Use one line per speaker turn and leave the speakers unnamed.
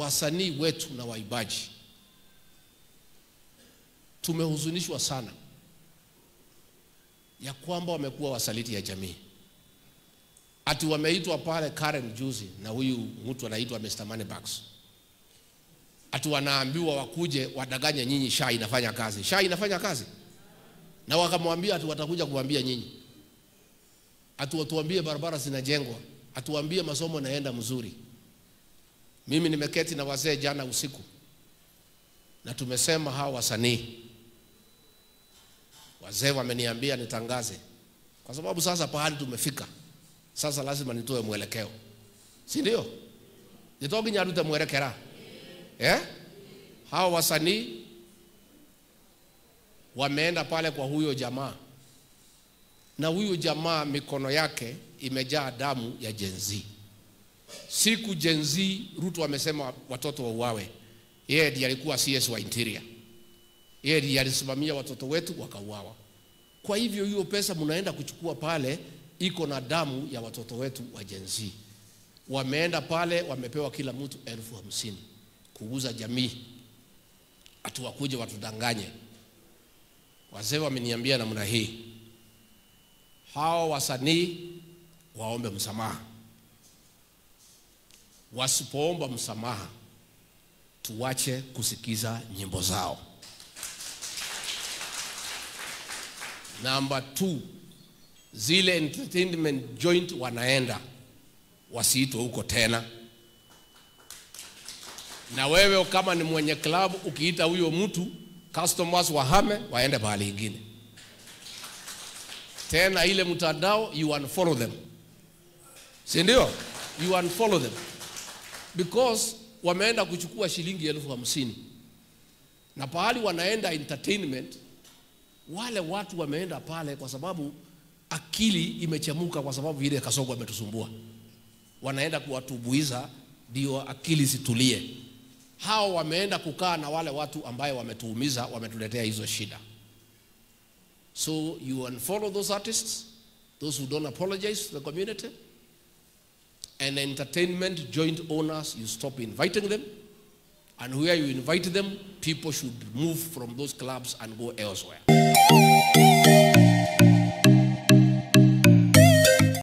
Wasanii wetu na waibaji tumehuzunishwa sana ya kwamba wamekuwa wasaliti ya jamii. Ati wameitwa pale Karen juzi na huyu mtu anaitwa Mr. Moneybags. Ati wanaambiwa wakuje wadanganye nyinyi SHA inafanya kazi. SHA inafanya kazi. Na wakamwambia ati watakuja kuambia nyinyi. Ati watuambie barabara zinajengwa, atuambie masomo naenda mzuri. Mimi nimeketi na wazee jana usiku na tumesema hawa wasanii, wazee wameniambia nitangaze, kwa sababu sasa pahali tumefika sasa lazima nitoe mwelekeo, si ndio? Nitoki nyarute mwelekera. Hawa wasanii wameenda pale kwa huyo jamaa, na huyo jamaa mikono yake imejaa damu ya Gen Z. Siku Gen Z Ruto amesema watoto wauawe, yeye ndiye alikuwa CS wa Interior. Yeye ndiye alisimamia watoto wetu wakauawa. Kwa hivyo hiyo pesa mnaenda kuchukua pale iko na damu ya watoto wetu wa Gen Z. Wameenda pale wamepewa kila mtu 50,000 kuuza jamii. Ati wakuje watudanganye. Wazee wameniambia namna hii, hao wasanii waombe msamaha. Wasipoomba msamaha, tuache kusikiza nyimbo zao. Number 2, zile entertainment joint wanaenda wasiitwe huko tena. Na wewe kama ni mwenye club ukiita huyo mtu, customers wahame waende pahali ingine. Tena ile mtandao, you unfollow them. Si ndio? You unfollow them. Because wameenda kuchukua shilingi 50,000. Na pahali wanaenda entertainment, wale watu wameenda pale kwa sababu akili imechemuka, kwa sababu ile Kasongo ametusumbua. Wanaenda kuwatubuiza ndio akili zitulie. Hao wameenda kukaa na wale watu ambaye wametuumiza, wametuletea hizo shida. So you unfollow those artists, those who don't apologize to the community, and entertainment joint owners, you stop inviting them. And where you invite them, people should move from those clubs and go elsewhere.